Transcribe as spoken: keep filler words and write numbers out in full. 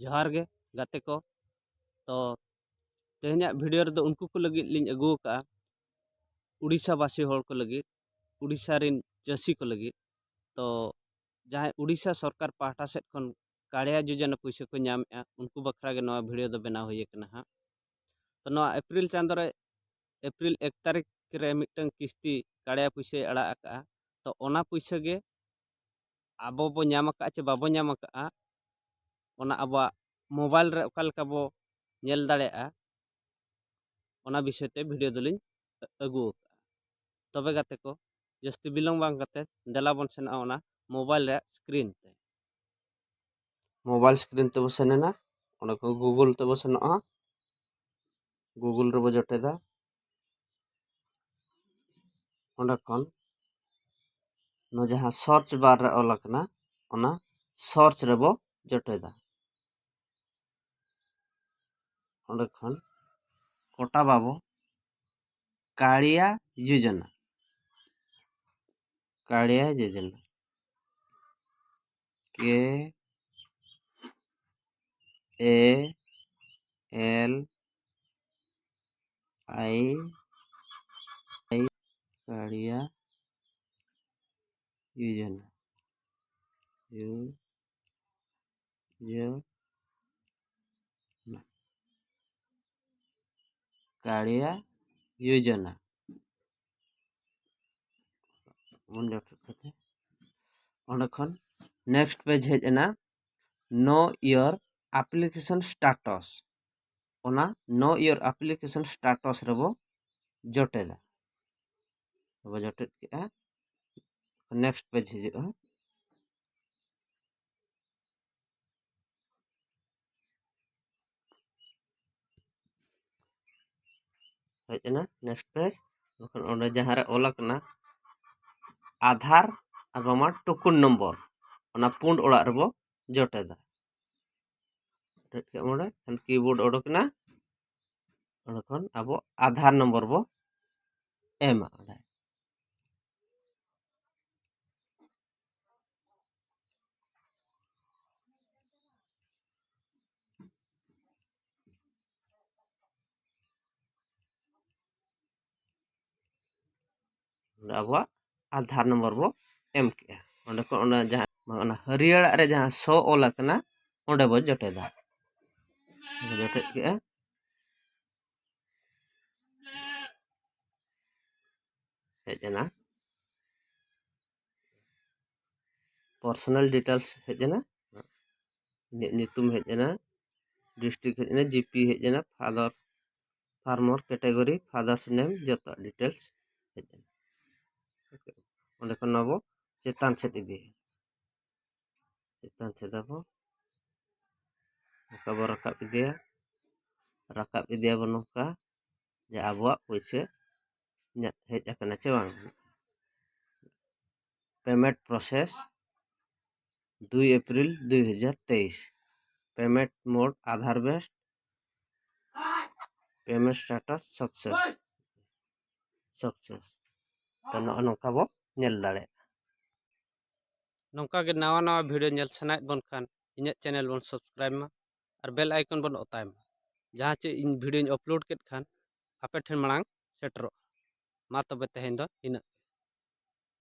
ᱡᱚᱦᱟᱨ ᱜᱮ ᱜᱟᱛᱮ ᱠᱚ᱾ ᱛᱚ ᱛᱮᱦᱮᱧᱟᱜ ᱵᱷᱤᱰᱤᱭᱳ ᱨᱮᱫᱚ ᱩᱱᱠᱩ ᱠᱚ ᱞᱟᱹᱜᱤᱫ ᱞᱤᱧ ᱟᱹᱜᱩ ᱟᱠᱟᱫᱼᱟ, ᱩᱲᱤᱥᱥᱟ ᱵᱟᱥᱤ ᱦᱚᱲ ᱠᱚ ᱞᱟᱹᱜᱤᱫ, ᱩᱲᱤᱥᱥᱟ ᱨᱮᱱ ᱪᱟᱹᱥᱤ ᱠᱚ ᱞᱟᱹᱜᱤᱫ᱾ ᱛᱚ ᱡᱟᱦᱟᱸᱭ ᱩᱲᱤᱥᱥᱟ ᱥᱚᱨᱠᱟᱨ ᱯᱟᱦᱴᱟ ᱥᱮᱫ ᱠᱷᱚᱱ ᱠᱟᱲᱭᱟ ᱡᱳᱡᱚᱱᱟ ᱯᱩᱭᱥᱟᱹ ᱠᱚ ᱧᱟᱢᱮᱫᱼᱟ, ᱩᱱᱠᱩ ᱵᱟᱠᱷᱨᱟ ᱜᱮ ᱱᱚᱣᱟ ᱵᱷᱤᱰᱤᱭᱳ ᱫᱚ ᱵᱮᱱᱟᱣ ᱦᱩᱭ ᱟᱠᱟᱱᱟ ᱦᱟᱸᱜ᱾ ᱛᱚ ᱱᱚᱣᱟ ᱮᱯᱨᱤᱞ ᱪᱟᱸᱫᱳ ᱨᱮ, ᱮᱯᱨᱤᱞ ᱮᱠ ᱛᱟᱹᱨᱤᱠᱷ ᱨᱮ ᱢᱤᱫᱴᱟᱝ ᱠᱤᱥᱛᱤ ᱠᱟᱲᱭᱟ ᱯᱩᱭᱥᱟᱹᱭ ᱟᱲᱟᱜ ᱟᱠᱟᱫᱼᱟ᱾ ᱛᱚ ᱚᱱᱟ ᱯᱩᱭᱥᱟᱹ ᱜᱮ ᱟᱵᱚ ᱵᱚ ᱧᱟᱢ ᱟᱠᱟᱫᱼᱟ ᱪᱮ ᱵᱟᱵᱚ ᱧᱟᱢ ᱟᱠᱟᱫᱼᱟ, ᱚᱱᱟ ᱟᱵᱚᱣᱟᱜ ᱢᱳᱵᱟᱭᱤᱞ ᱨᱮ ᱚᱠᱟ ᱞᱮᱠᱟ ᱵᱚ ᱧᱮᱞ ᱫᱟᱲᱮᱭᱟᱜᱼᱟ, ᱚᱱᱟ ᱵᱤᱥᱚᱭ ᱛᱮ ᱵᱷᱤᱰᱤᱭᱳ ᱫᱚᱞᱤᱧ ᱟᱹᱜᱩ ᱟᱠᱟᱫᱼᱟ᱾ ᱛᱚᱵᱮ ᱜᱟᱛᱮ ᱠᱚ, ᱡᱟᱹᱥᱛᱤ ᱵᱤᱞᱚᱢ ᱵᱟᱝ ᱠᱟᱛᱮ ᱫᱮᱞᱟ ᱵᱚᱱ ᱥᱮᱱᱚᱜᱼᱟ ᱚᱱᱟ ᱢᱳᱵᱟᱭᱤᱞ ᱨᱮᱭᱟᱜ ᱥᱠᱨᱤᱱ ᱛᱮ᱾ ᱢᱳᱵᱟᱭᱤᱞ ᱥᱠᱨᱤᱱ ᱛᱮᱵᱚ ᱥᱮᱱ ᱮᱱᱟ, ᱚᱸᱰᱮ ᱠᱷᱚᱱ ᱜᱩᱜᱩᱞ ᱛᱮᱵᱚ ᱥᱮᱱᱚᱜᱼᱟ᱾ ᱜᱩᱜᱩᱞ ᱨᱮᱵᱚ ᱡᱚᱴᱮᱫᱟ᱾ ᱚᱸᱰᱮ ᱠᱷᱚᱱ ᱱᱚᱣᱟ ᱡᱟᱦᱟᱸ ᱥᱟᱨᱪ ᱵᱟᱨ ᱨᱮ ᱚᱞ ᱟᱠᱟᱱᱟ, ᱚᱱᱟ ᱥᱟᱨᱪ ᱨᱮᱵᱚ ᱡᱚᱴᱮᱫᱟ᱾ ᱚᱸᱰᱮ ᱠᱷᱚᱱ ᱠᱚᱴᱟ ᱵᱟᱵᱚ ᱠᱟᱲᱤᱭᱟ ᱡᱳᱡᱚᱱᱟ, ᱠᱟᱲᱤᱭᱟ ᱡᱳᱡᱚᱱᱟ, ᱠᱮ ᱮ ᱮᱞ ᱟᱭ ᱟᱭ, ᱠᱟᱲᱤᱭᱟ ᱡᱳᱡᱚᱱᱟ, ᱡᱳ ᱡᱳ ᱠᱟᱲᱤᱭᱟ ᱡᱳᱡᱚᱱᱟ ᱵᱚᱱ ᱡᱚᱴᱮᱫ ᱠᱟᱛᱮ ᱚᱸᱰᱮ ᱠᱷᱚᱱ ᱱᱮᱠᱥᱴ ᱯᱮᱡᱽ ᱦᱮᱡ ᱮᱱᱟ, Know Your Application Status᱾ ᱚᱱᱟ Know Your Application Status ᱨᱮᱵᱚ ᱡᱚᱴᱮᱫᱟ᱾ ᱵᱚ ᱡᱚᱴᱮᱫ ᱠᱮᱜᱼᱟ, ᱱᱮᱠᱥᱴ ᱯᱮᱡᱽ ᱦᱤᱡᱩᱜᱼᱟ᱾ ᱦᱮᱡ ᱮᱱᱟ ᱱᱮᱠᱥᱴ ᱯᱮᱡᱽ᱾ ᱵᱟᱠᱷᱟᱱ ᱚᱸᱰᱮ ᱡᱟᱦᱟᱸ ᱨᱮ ᱚᱞ ᱟᱠᱟᱱᱟ ᱟᱫᱷᱟᱨ ᱟᱨ ᱵᱟᱝᱢᱟ ᱴᱳᱠᱚᱱ ᱱᱚᱢᱵᱚᱨ, ᱚᱱᱟ ᱯᱩᱸᱰ ᱚᱲᱟᱜ ᱨᱮᱵᱚ ᱡᱚᱴᱮᱫᱟ᱾ ᱡᱚᱴᱮᱫ ᱠᱮᱫ ᱚᱸᱰᱮ, ᱠᱷᱟᱱ ᱠᱤᱵᱳᱨᱰ ᱚᱰᱚᱠ ᱮᱱᱟ᱾ ᱚᱸᱰᱮ ᱠᱷᱚᱱ ᱟᱵᱚ ᱟᱫᱷᱟᱨ ᱱᱚᱢᱵᱚᱨ ᱵᱚ ᱮᱢᱟ ᱚᱸᱰᱮ᱾ ᱚᱸᱰᱮ ᱟᱵᱚᱣᱟᱜ ᱟᱫᱷᱟᱨ ᱱᱚᱢᱵᱚᱨ ᱵᱚ ᱮᱢ ᱠᱮᱜᱼᱟ᱾ ᱚᱸᱰᱮ ᱠᱷᱚᱱ ᱚᱱᱟ ᱡᱟᱦᱟᱸ ᱚᱱᱟ ᱦᱟᱹᱨᱭᱟᱹᱲᱟᱜ ᱨᱮ ᱡᱟᱦᱟᱸ ᱥᱚ ᱚᱞ ᱟᱠᱟᱱᱟ, ᱚᱸᱰᱮ ᱵᱚ ᱡᱚᱴᱮᱫᱟ᱾ ᱡᱚᱴᱮᱫ ᱠᱮᱜᱼᱟ᱾ ᱦᱮᱡ ᱮᱱᱟ᱾ ᱯᱟᱨᱥᱚᱱᱟᱞ ᱰᱤᱴᱮᱞᱥ ᱦᱮᱡ ᱮᱱᱟ, ᱤᱧᱟᱹᱜ ᱧᱩᱛᱩᱢ ᱦᱮᱡ ᱮᱱᱟ, ᱰᱤᱥᱴᱨᱤᱠᱴ ᱦᱮᱡ ᱮᱱᱟ, ᱡᱤᱯᱤ ᱦᱮᱡ ᱮᱱᱟ, ᱯᱷᱟᱫᱟᱨ, ᱯᱷᱟᱨᱢᱟᱨ ᱠᱮᱴᱟᱜᱚᱨᱤ, ᱯᱷᱟᱫᱟᱨᱥ ᱱᱮᱢ, ᱡᱚᱛᱚ ᱰᱤᱴᱮᱞᱥ ᱦᱮᱡ ᱮᱱᱟ᱾ ᱚᱸᱰᱮ ᱠᱷᱚᱱ ᱟᱵᱚ ᱪᱮᱛᱟᱱ ᱥᱮᱫ ᱤᱫᱤ, ᱪᱮᱛᱟᱱ ᱥᱮᱫ ᱟᱵᱚ ᱱᱚᱝᱠᱟ ᱵᱚ ᱨᱟᱠᱟᱵ ᱤᱫᱤᱭᱟ᱾ ᱨᱟᱠᱟᱵ ᱤᱫᱤᱭᱟᱵᱚ ᱱᱚᱝᱠᱟ ᱡᱮ ᱟᱵᱚᱣᱟᱜ ᱯᱩᱭᱥᱟᱹ ᱧᱟ-, ᱦᱮᱡ ᱟᱠᱟᱱᱟ ᱪᱮ ᱵᱟᱝ᱾ ᱯᱮᱢᱮᱱᱴ ᱯᱨᱚᱥᱮᱥ, ᱫᱩᱭ ᱮᱯᱨᱤᱞ ᱫᱩᱭ ᱦᱟᱡᱟᱨ ᱛᱮᱭᱤᱥ᱾ Payment mode Aadhaar based, payment status success, success. ᱛᱚ, ᱱᱚᱜᱼᱚ ᱱᱚᱝᱠᱟ ᱵᱚ ᱧᱮᱞ ᱫᱟᱲᱮᱭᱟᱜᱼᱟ᱾ ᱱᱚᱝᱠᱟ ᱜᱮ ᱱᱟᱣᱟ ᱱᱟᱣᱟ ᱵᱷᱤᱰᱤᱭᱳ ᱧᱮᱞ ᱥᱟᱱᱟᱭᱮᱫ ᱵᱚᱱ ᱠᱷᱟᱱ ᱤᱧᱟᱹᱜ ᱪᱮᱱᱮᱞ ᱵᱚᱱ ᱥᱟᱵᱥᱠᱨᱟᱭᱤᱵᱽ ᱢᱟ ᱟᱨ ᱵᱮᱞ ᱟᱭᱠᱚᱱ ᱵᱚᱱ ᱚᱛᱟᱭ ᱢᱟ, ᱡᱟᱦᱟᱸ ᱪᱮ ᱤᱧ ᱵᱷᱤᱰᱤᱭᱳᱧ ᱟᱯᱞᱳᱰ ᱠᱮᱫ ᱠᱷᱟᱱ ᱟᱯᱮ ᱴᱷᱮᱱ ᱢᱟᱲᱟᱝ ᱥᱮᱴᱮᱨᱚᱜᱼᱟ᱾ ᱢᱟ ᱛᱚᱵᱮ ᱛᱮᱦᱮᱧ ᱫᱚ ᱤᱱᱟᱹᱜ᱾